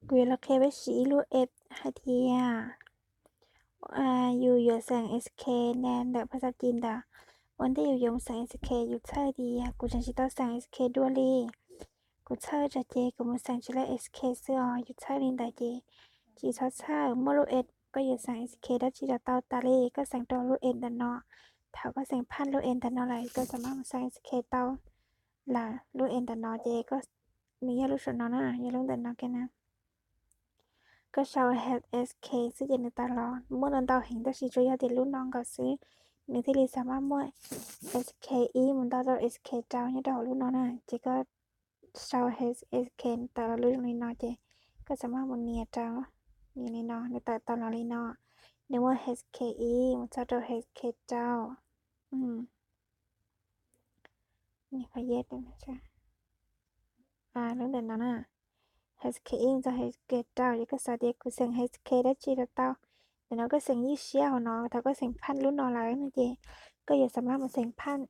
Kuv yuav los qhia peb siv ib lub app hais tias yus yuav xeem S K ntawm phas xas Ci ntawd. Ua ntej yus yuav mus xeem S K yus txhawj tias kuv tseem tsis tau xeem S K dua li. Kuv txhawj tsam ces kuv mus xeem tsis tau S K xwb os. Yus txhawj li ntawd ces tsis txhob txhawj, muaj lub app koj yuav xeem S K dab tsi los tau tas li. Koj xeem rau lub app ntawm no, thaum koj xeem phaj lub app ntawm no lawm koj xam maj mus xeem S K tau lawm. Lub app ntawm no ces nws yog lub saum no na, yog lub ntawm no kiag na. Koj sau S K xwb ces nws tawm los. Muaj ntau heev tab sis tsuas yog tias lub no nkaus xwb nws thiaj li xam maj muaj S K ib mus nto rau S K rau nyob rau hauv lub no na. Ces koj sau S K tawm los lub zoo li no ces koj xam maj mus nias rau, nias li no nws tawm tau los li no. Nws muaj S K ib mus txog rau S K rau. Lub ntawm no na, S K ib txog S K rau ces koj xav tias kuv xeem S K dab tsi los tau. Ntawm no koj xeem ywj siab hauv no, thaum koj xeem phaj lub no lawm no ces koj yuav xam maj mus xeem phaj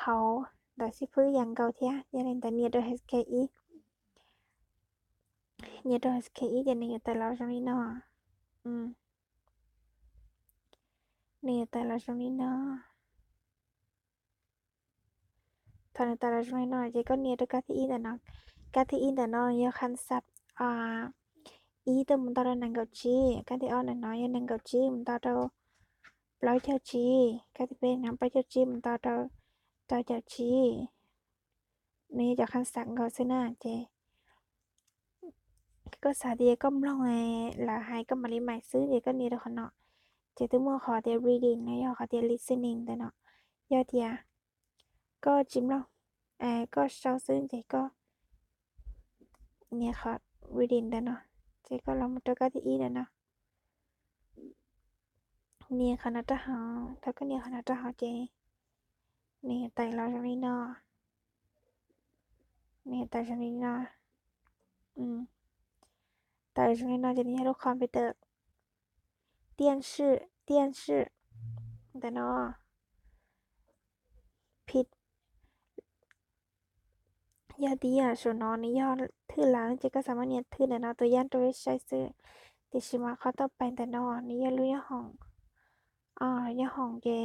hauv ntawm xib fwb yam nkaus thiab. Yog li ntawd nias rau S K ib, nias rau S K ib ces nws yuav tawm los zoo li no. Nws yuav tawm los zoo li no. Thaum nws tawm los zoo li no ces koj nias rau kab thib ib ntawm no. Kab thib ib ntawm no yog kham xav ib tuaj mus nto rau nees nkaum tsib. Kab thib ob ntawm no yog nees nkaum tsib mus nto rau plaub caug tsib. Kab thib peb no plaub caug tsib mus nto rau rau caum tsib. Nws yog cov kham xav nkaus xwb na ces koj xav tias koj mloog lawv hais koj mam li maim xwb ces koj nias rau qhov no. Ces twb muaj qhov tias reading no yog qhov tias listening ntawm no. Yog tias koj tsis mloog, koj sau xwb ces koj nias qhov reading ntawm no, ces koj los mus rau kab thib ib ntawm no. Nias qhov no rau hauv, thaum koj nias qhov no rau hauv ces nws yuav tawm los zoo li no. Nws yuav tawm zoo li no. Tawm zoo li no ces nws yog lub computer. Tiaj sij, tiaj sij ntawm no. Phim yog tias saum no nws yog thwj lawm ces koj xam maj nias thwj ntawm no tus yaj rau peb saib xwb. Tiam sis mas qhov tau pais ntawm no nws yog lub nyob hoom, nyob hoom ces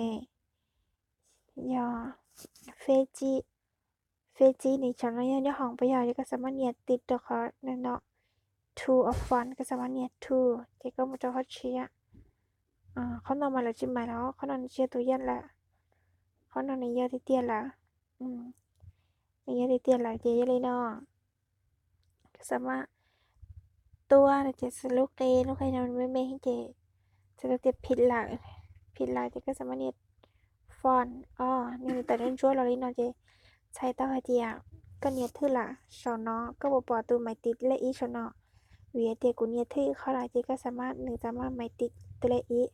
yog feb txib, feb txib nws tsav no yog nyob hoom puas yog, ces koj xam maj nias tiv rau qhov no, to or from, koj xam maj nias to ces koj mus rau qhov tshiab. Qhov no mas lawv tsis maim los, qhov no nws tsis yog tus yaj lawm, qhov no nws yog tiag tiag lawm. Nws yog tiag tiag lawm ces yog li no. Koj xam maj tuaj ces lub qe, lub qe no me me ces txhais tau tias phim lawm, phim lawm ces koj xam maj nias from, o, nws tawm ntsuab ntsuab los li no ces txhais tau hais tias koj nias thwj lawm. Saum no koj puas pom tus maiv tiv lej ib saum no? Vim tias kuv nias thwj ib qho lawm ces koj xam maj, nws xam maj maiv tiv tus lej ib.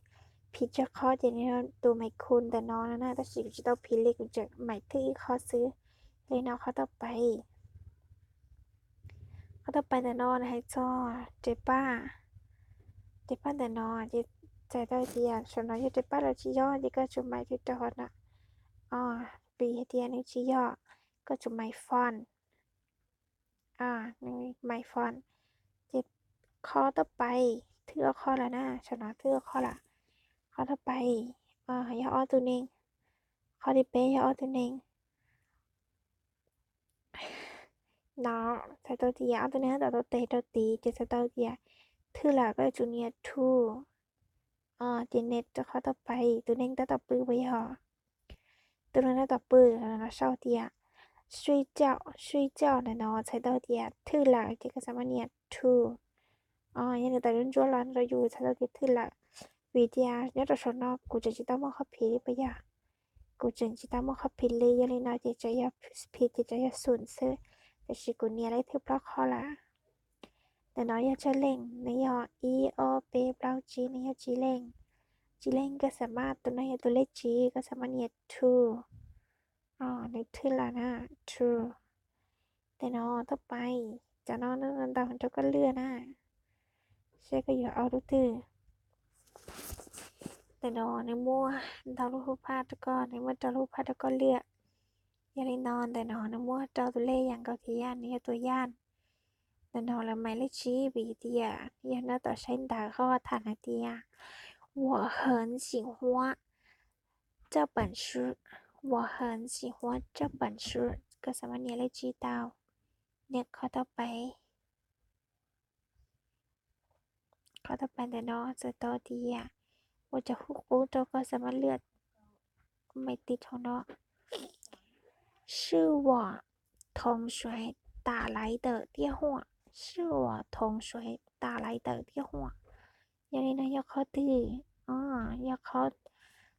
Phim tsawg qho ces nws yog tus maiv khu ntawm no no na, tab sis kuv tsis tau phim li, kuv tseem maiv thwj ib qho xwb. Li no qhov tau pais, qhov tau pais ntawm no nws hais txog res paj, res paj ntawm no ces txhais tau tias saum no yog res paj los tsis yog ces koj tsum maiv thwj rau qhov no. O, vim hais tias nws tsis yog, koj tsum maiv from, maiv from. Ces qhov tau pais thwj ob qho lawm na, saum no thwj ob qho lawm. Qhov tau pais yog ob tug neeg, qhov thib peb yog ob tug neeg. No txhais tau tias ob tug neeg tab tom tau tes rau tid ces txhais tau tias thwj lawm, koj yuav tsum nias to. Ces nws rau qhov tau pais tus neeg tab tom pw puas yog? Tus neeg tab tom pw, no sau tias 睡觉, 睡觉 ntawm no txhais tau tias thwj lawm ces koj xam maj nias to. Yog nws tawm ntsuab ntsuab los rau yus txhais tau tias thwj lawm. Vim tias nyob rau saum no kuv tseem tsis tau muaj qhov phim li puas yog? Kuv tseem tsis tau muaj qhov phim li, yog li no ces tseem yog phim ces tseem yog xum xwb. Tiam sis kuv nias lej thwj plaub qho lawm. Ntawm no yog tsawg leej, nws yog ib ob peb plaub tsib, nws yog tsib leej. Tsib leej koj xam maj, tus no yog tus lej tsib, koj xam maj nias to. Nws thwj lawm na, to. Ntawm no tau pais, cov no ntau rau koj lwaj na, seb koj yuav au lub twg. Ntawm no nws muaj ntau lub hub phaj rau koj, nws muaj rau lub hub phaj rau koj lwaj. Yog li no ntawm no nws muaj rau tus lej yam nkaus thiab, nws yog tus yaj. Ntawm no lawv mais lej tsib vim tias yog nyob tom saib ntawv ho tham hais tias 我很喜欢这本书, 我很喜欢这本书, koj xav mas nias lej tsib tau, nias qhov tau pais. Qhov tau pais ntawm no txhais tau tias ua cov hub qub rau koj xav mas lwaj, kuv mais tis rau no, 是我同学打来的电话, 是我同学打来的电话. Yog li no yog qhov twg? Yog qhov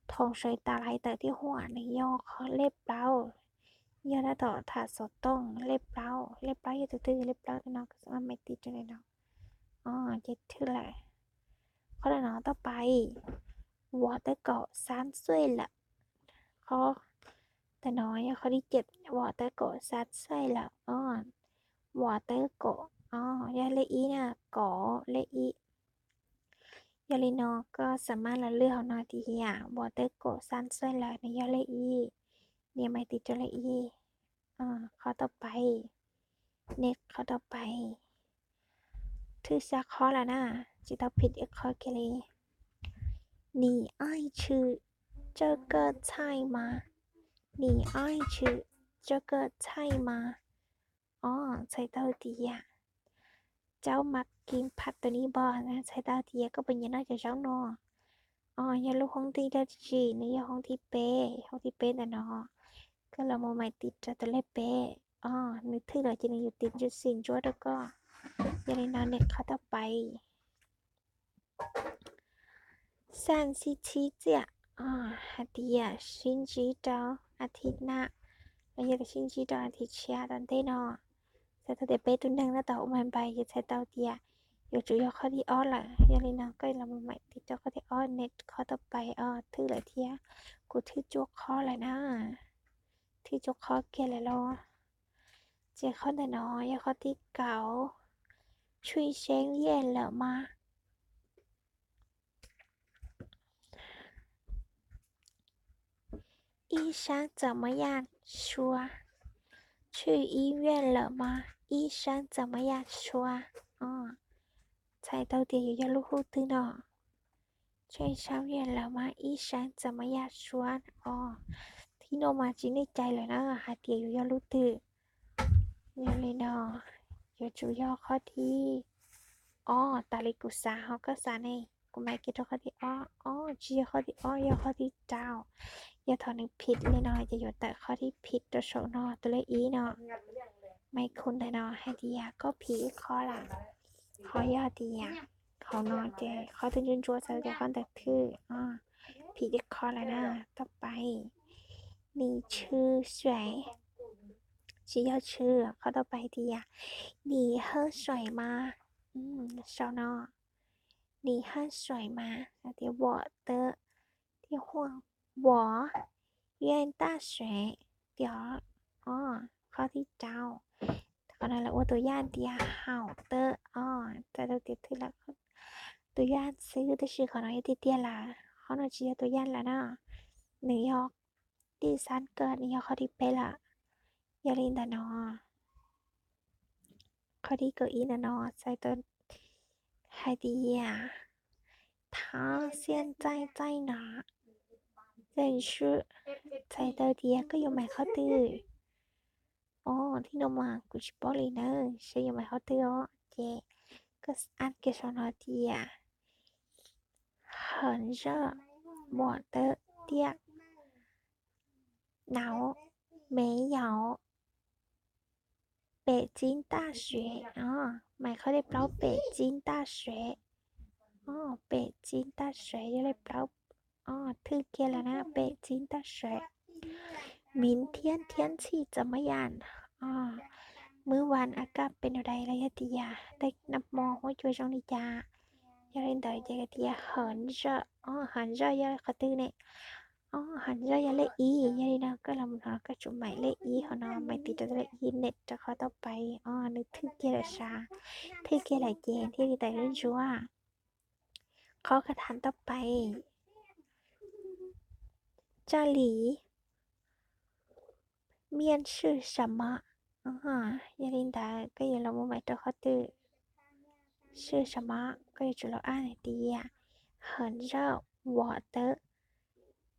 同学打来的电话 nws yog qhov lej plaub, yog tab tom tham xov tooj lej plaub. Lej plaub yog tus twg? Lej plaub tus no koj xav mas mais tis rau li no, ces thwj lawm. Qhov no tau pais, 我的狗三岁了. Qhov ntawm no yog qhov thib peb, 我的狗三岁了. 我的狗, yog lej ib na, 狗 lej ib. Yog li no koj xav mas los lwaj hauv no tias 我的狗三岁了 nws yog lej ib, nias mais tis rau lej ib. Qhov tau pais, nias qhov tau pais. Thwj xya qhov lawm na, tsis tau phim ib qhov kiag li. 你爱吃这个菜吗? 你爱吃这个菜吗? Os, txhais tau tias, caub mas kim phaj tus ni npog, txhais tau tias koj puas nyiam noj cov zaub no. Os, yog lub hoob thib dab tsi? Nws yog hoob thib peb, hoob thib peb ntawm no. Koj los mus mais tis rau tus lej peb. Os, nws thwj lawm ces nws yuav tis ntsuab xim ntsuab rau koj. Yog li no nias qhov tau pais. Xaj xib txhib txiaj, hais tias sib ntsib rau a thiv na, los yog tias sib ntsib rau a thiv tshiab tom ntej no. Txhais tau tias peb tug neeg no tau ua mais npais ces txhais tau tias yuav tsum yog qhov thib ob lawm. Yog li no koj los mus mais tis rau qhov thib ob, nias qhov tau pais. Os, thwj lawm thiab, kuv thwj cuaj qhov lawm na, thwj cuaj qhov kiag lawm los. Ces qhov ntawm no yog qhov thib kaum, 去医院了吗? 医生怎么样说? 去医院了吗? 医生怎么样说? Txhais tau tias yuav yog lub hub twg no. 去医院了吗? 医生怎么样说? Os, thib no mas tsis nej cai lawm na hais tias yuav yog lub twg. Yog li no yuav tsum yog qhov thib ob tas li kuv xav, ho koj xav ne? Kuv mais kiag rau qhov thib ob. Os, tsis yog qhov thib ob, yog qhov thib rau. Yog thaum nws phim li no ces yuav tawm qhov thib phim rau saum no, tus lej ib no. Mais khu ntawm no hais tias koj phim ib qhov lawm. Ho yog tias hauv no ces qhov twg ntsuab ntsuab txhais tias qhov ntawd thwj. Phim ib qhov lawm na, tau pais. 你吃水, tsis yog 吃, qhov tau pais tias 你喝水吗? Saum no, 你喝水吗? Tias 我的电话, 我愿大水, tias, os, qhov thib rau. Qhov no lawv ua tus yaj tias 好的, os, txhais tau tias thwj lawm tus yaj xwb, tab sis qhov no yog tiag tiag lawm, qhov no tsis yog tus yaj lawm na. Nws yog 第三个, nws yog qhov thib peb lawm. Yog li ntawm no, qhov thib kaum ib ntawm no txhais tau hais tias 他现在在哪? 认识, txhais tau tias koj yuav mais qhov twg. Os, thib no mas kuv tsis paub li na, saib yuav mais qhov twg os. Ces koj add kiag saum no tias 很热, 我的电脑没有 北京大学, os, mais qhov thib plaub 北京大学, os, 北京大学 yog lej plaub, os, thwj kiag lawm na, 北京大学. 明天天气怎么样? Os, มื้อวันอากาศเป็นแนวใด los yog tias tej nag hmo huab cua zoo li cas. Yog li ntawd ces tias 很热, os, 很热 yog qhov twg ne? Os, 很热 yog lej ib, yog li no koj los mus no koj tsum mais lej ib hauv no, mais tis rau lej ib, nias rau qhov tau pais, os, nws thwj kiag lawm sav, thwj kiag lawm ces thiaj li tawm ntsuab. Qhov koj tham tau pais. 这里面试什么? Yog li ntawd koj yuav los mus mais rau qhov twg? 是什么? Koj yuav tsum los ab hais tias 很热，我的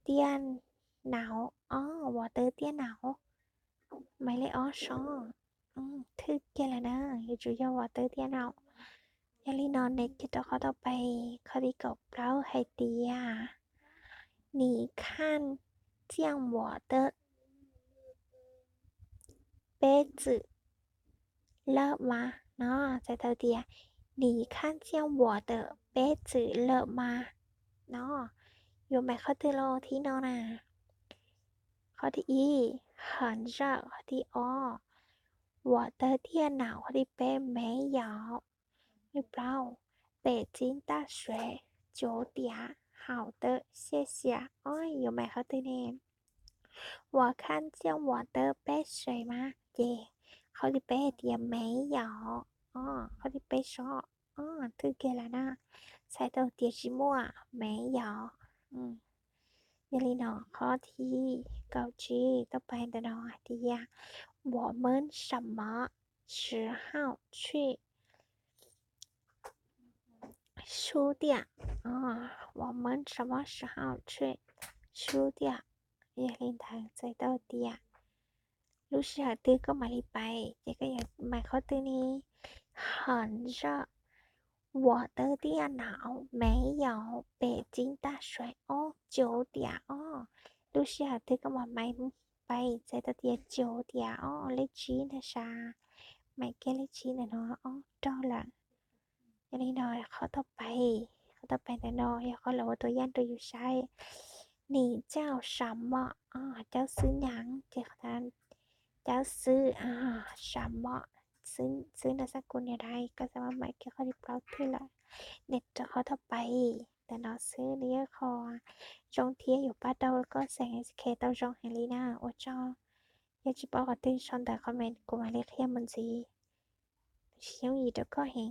电脑 os, 我的电脑. Mais li ob sob, thwj kiag lawm na, yuav tsum yog 我的电脑. Yog li no nws kiag rau qhov tau pais qhov thib kaum plaub hais tias 你看见我的杯子了吗? No txhais tau tias 你看见我的杯子了吗? No yuav mais qhov twg los thib no na? Qhov thib ib 很热, qhov thib ob 我的电脑, qhov thib peb 没有, qhov thib plaub 北京大学九点, 好的，谢谢. Os, yuav mais qhov twg ne? 我看见我的杯子了吗? Ces qhov thib peb hais tias 没有, qhov thib peb sob, thwj kiag lawm na, txhais tau tias tsis muaj, 没有. Yog li no qhov thib kaum tsib tau pais ntawm no hais tias 我们什么时候去 书店? 我们什么时候去书店? Yog li ntawd txhais tau tias lub sij hawm twg koj mam li pais, ces koj yuav mais qhov twg ne? 很热, 我的电脑没有北京大学九点. Os, lub sij hawm twg koj mam mais pais txhais tau tias 九点 os, lej tsib ntag sas, mais kiag lej tsib ntawm no, ob raug lawm. Yog li no qhov tau pais, qhov tau pais ntawm no yog qhov lawv ua tus yaj rau yus saib. 你叫什么? Caub xwb nyam, ces qhov caub xwb, sam mom, xwb no xab kus niam dais, koj xav mas mais kiag qhov thib plaub thwj lawm. Nws rau qhov tau pais ntawm no xwb, nws yog qhov zoo thiab yuav pab rau koj xeem khe tau zoo heev li na. Ua tsaug, yog tsis paub qhov twg sau ntawv comment kuv mam li qhia mus ntxiv. Tab sis yooj yim rau koj heev.